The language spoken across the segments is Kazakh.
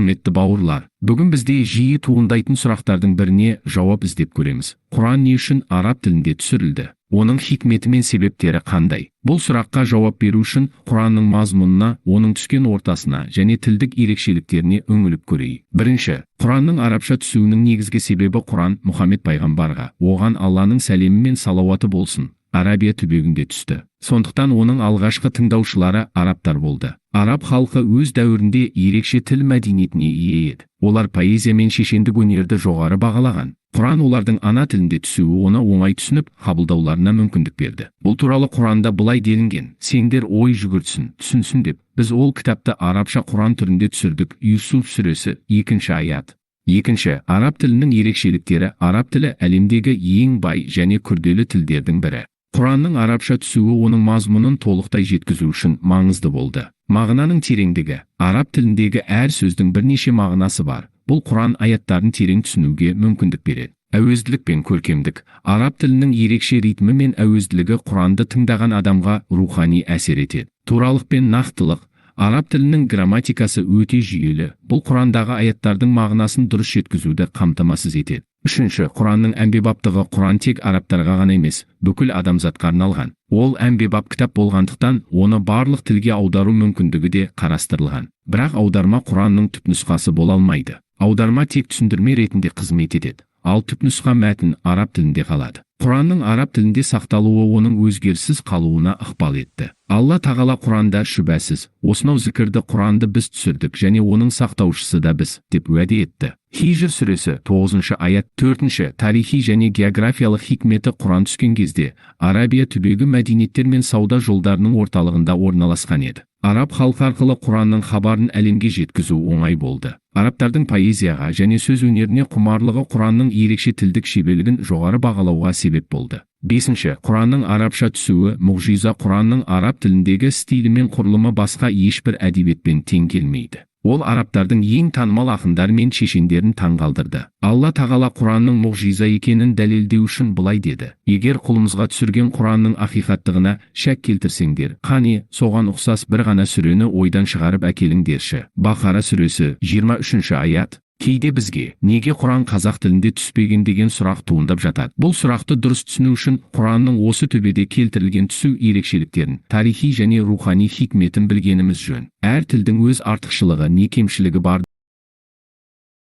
Құрметті бауырлар, бүгін бізде жиі туындайтын сұрақтардың біріне жауап іздеп көреміз. Құран не үшін араб тілінде түсірілді? Оның хикметі мен себептері қандай? Бұл сұраққа жауап беру үшін Құранның мазмұнына, оның түскен ортасына және тілдік ерекшеліктеріне үңіліп көрейік. Бірінші, Құранның арабша түсуінің негізгі себебі: Құран Мұхаммед пайғамбарға, оған Алланың сәлемі мен салауаты болсын, Арабия түбегінде түсті. Сондықтан оның алғашқы тыңдаушылары арабтар болды. Араб халқы өз дәуірінде ерекше тіл мәдениетіне ие еді. Олар поэзия мен шешендік өнерді жоғары бағалаған. Құран олардың ана тілінде түсуі оны оңай түсініп, қабылдауларына мүмкіндік берді. Бұл туралы Құранда былай делінген: «Сендер ой жүгіртсін, түсінсін деп, біз ол кітапты арабша Құран түрінде түсірдік». Юсуф сүресі, 2-аят. Екінші, араб тілінің ерекшеліктері. Араб тілі әлемдегі ең бай және күрделі тілдердің бірі. Құранның арабша түсуі оның мазмұнын толықтай жеткізу үшін маңызды болды. Мағынаның тереңдігі. Араб тіліндегі әр сөздің бірнеше мағынасы бар. Бұл Құран аяттарын терең түсінуге мүмкіндік береді. Әуезділік пен көркемдік. Араб тілінің ерекше ритмі мен әуезділігі Құранды тыңдаған адамға рухани әсер етеді. Туралық пен нақтылық. Араб тілінің грамматикасы өте жүйелі. Бұл Құрандағы аяттардың мағынасын дұрыс жеткізуді қамтамасыз етеді. Үшінші, Құранның әмбебаптығы. Құран тек арабтарға ғана емес, бүкіл адамзатқа арналған. Ол әмбебап кітап болғандықтан, оны барлық тілге аудару мүмкіндігі де қарастырылған. Бірақ аударма Құранның түпнұсқасы бола алмайды. Аударма тек түсіндірме ретінде қызмет етеді, ал түпнұсқа мәтін араб тілінде қалады. Құранның араб тілінде сақталуы оның өзгеріссіз қалуына ықпал етті. Алла Тағала Құранда: «Шүбәсіз, осынау зікірді, Құранды біз түсірдік және оның сақтаушысы да біз», – деп уәде етті. Хижр сүресі, 9-аят. Төртінші, тарихи және географиялық хикметі. Құран түскен кезде Арабия түбегі мәдениеттер мен сауда жолдарының орталығында орналасқан еді. Араб халқы арқылы Құранның хабарын әлемге жеткізу оңай болды. Арабтардың поэзияға және сөз өнеріне құмарлығы Құранның ерекше тілдік шеберлігін жоғары бағалауға себеп болды. Бесінші, Құранның арабша түсуі мұғжиза. Құранның араб тіліндегі стилі мен құрылымы басқа ешбір әдебиетпен тең келмейді. Ол арабтардың ең танымал ақындары мен шешендерін таңғалдырды. Алла Тағала Құранның мұғжиза екенін дәлелдеу үшін былай деді: «Егер құлымызға түсірген Құранның ақиқаттығына шәк келтірсеңдер, қане, соған ұқсас бір ғана сүрені ойдан шығарып әкеліңдерші». Бақара сүресі, 23 аят. Кейде бізге неге Құран қазақ тілінде түспеген деген сұрақ туындап жатады. Бұл сұрақты дұрыс түсіну үшін Құранның осы төбеде келтірілген түсу ерекшеліктерін, тарихи және рухани хикметін білгеніміз жөн. Әр тілдің өз артықшылығы не кемшілігі бар: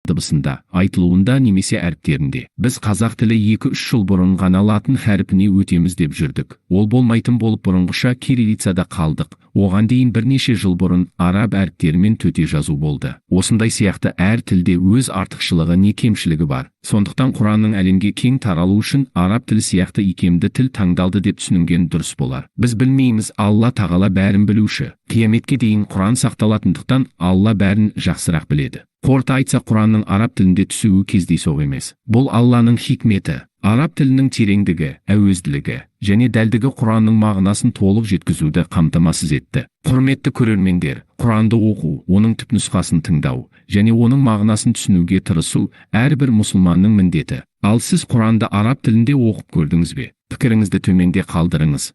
дыбысында, айтылуында немесе әріптерінде. Біз қазақ тілі 2-3 жыл бұрын ғана латын әрпіне өтеміз деп жүрдік. Ол болмайтын болып, бұрынғыша кириллицада қалдық. Оған дейін бірнеше жыл бұрын араб әріптерімен төте жазу болды. Осындай сияқты әр тілде өз артықшылығы не кемшілігі бар. Сондықтан Құранның әлемге кең таралу үшін араб тілі сияқты икемді тіл таңдалды деп түсінген дұрыс болар. Біз білмейміз, Алла Тағала бәрін білуші. Қияметке дейін Құран сақталатындықтан, Алла бәрін жақсырақ біледі. Қорыта айтсақ, Құранның араб тілінде түсуі кездейсоқ емес. Бұл Алланың хикметі. Араб тілінің тереңдігі, әуезділігі және дәлдігі Құранның мағынасын толық жеткізуді қамтамасыз етті. Құрметті көрермендер, Құранды оқу, оның түпнұсқасын тыңдау және оның мағынасын түсінуге тырысу әрбір мұсылманның міндеті. Ал сіз Құранды араб тілінде оқып көрдіңіз бе? Пікіріңізді төменде қалдырыңыз.